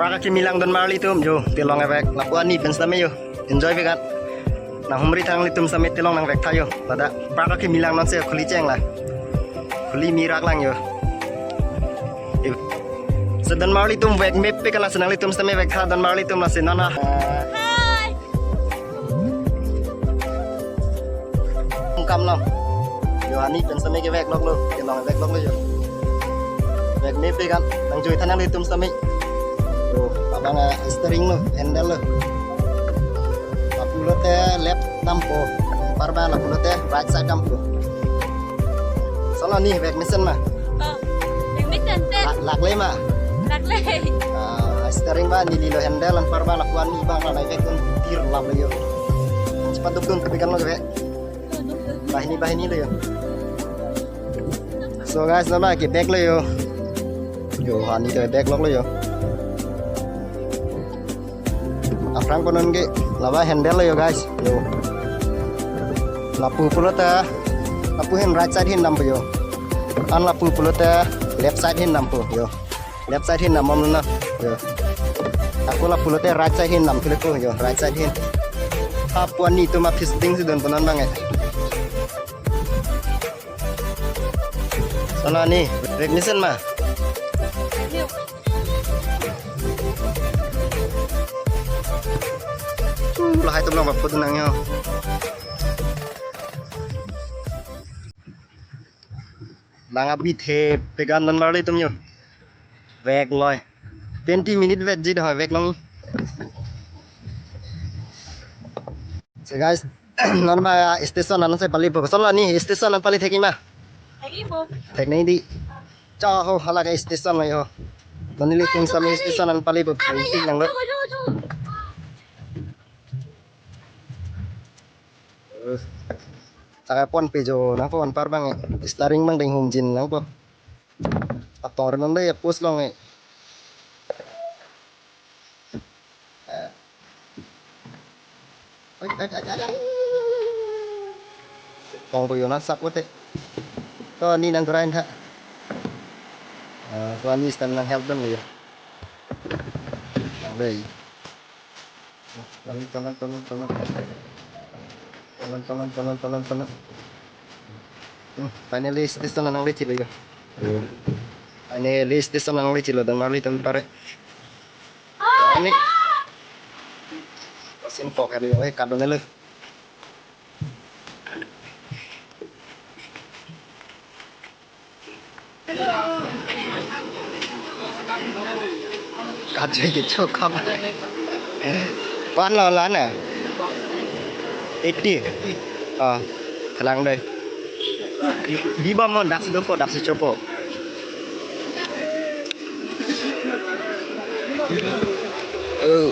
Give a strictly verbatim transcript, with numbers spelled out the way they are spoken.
Park akimi lang donmarli atum yo, tilong avek lapu ani pen sitame yo. Enjoy vek an. Nanghumri thanglitum sitame tilong nangvek tha yo. Ladak park akimi lang non se khuli cheng la. Khuli mirak lang yo. So donmarli atum vek mepik an, lasi nanglitum sitame vek tha donmarli atum, lasi nana. Hi. Kam long. Yo, ani pen sitame kevek loklo, tilong vek loklo yo. Vek mepik an, nangjui tha nanglitum sitame. Yo, abang, ah, steering lo, handle lo. Lapu lote left dampo, anparba lapu lote right side dampo. Solo ni vek mesen ma? Oh, vek mesen te. La-, lakle ma? Lakle. Ah, steering ba neli lo, handle anparba lapu ani abang la vek un tir lap lo yo. Cepat duk dun tapi kan lo vek. Bahini, bahini lo yo. So guys, lama ke back lo yo. Yo, hani ke back lok lo yo. Aphrang konon ke laba handle lo yo guys. Yo. Lapu pulote, lapu ahin right side ahin dampo yo. An lapu pulote left side ahin dampo yo. Left side ahin dam mam na. Yo. Ako lapu lote right side ahin dam kile ko yo, right side ahin. Lapu ani atum aphi shooting si donpo non abang eh. Solo ni, vek mesen ma? Uh, lahai atum long bap photo nang yo. Bang abithe pegan donmarli atum yo. Vek loi. Twenty minute wait ji dahoi vek long. So guys, non ma station an si palipo. Solo ni station an pali thekji ma? Thekipo. Thek nangji. Cha ho, hala ke station lo yo. Non nelitum sitame station an palipo. Ting nang lo. Taka pon pejo nangpo, anpar abang steering abang dinghum jin nangpo. Ator nang dei apus long eh. Oi, oi, oi, oi, oi. Tong po yo, nang sap ko te. To ni nang grind ha. Ah, to ani stand nang help dong yo. Nang dei. Tolong, tolong, tolong, tolong. Tolong, tolong, tolong, tolong, tolong. Hmm, finally, station nang reach lo yo. Finally, station nang reach lo, donmarli atum pare. Ani. Sin pok hari, eh, kadon lo. Kajai ke chokam. Pan lo la na? Eighty. Ah, kelang dei. Di bom mo, dak si dopo, dak si chopo.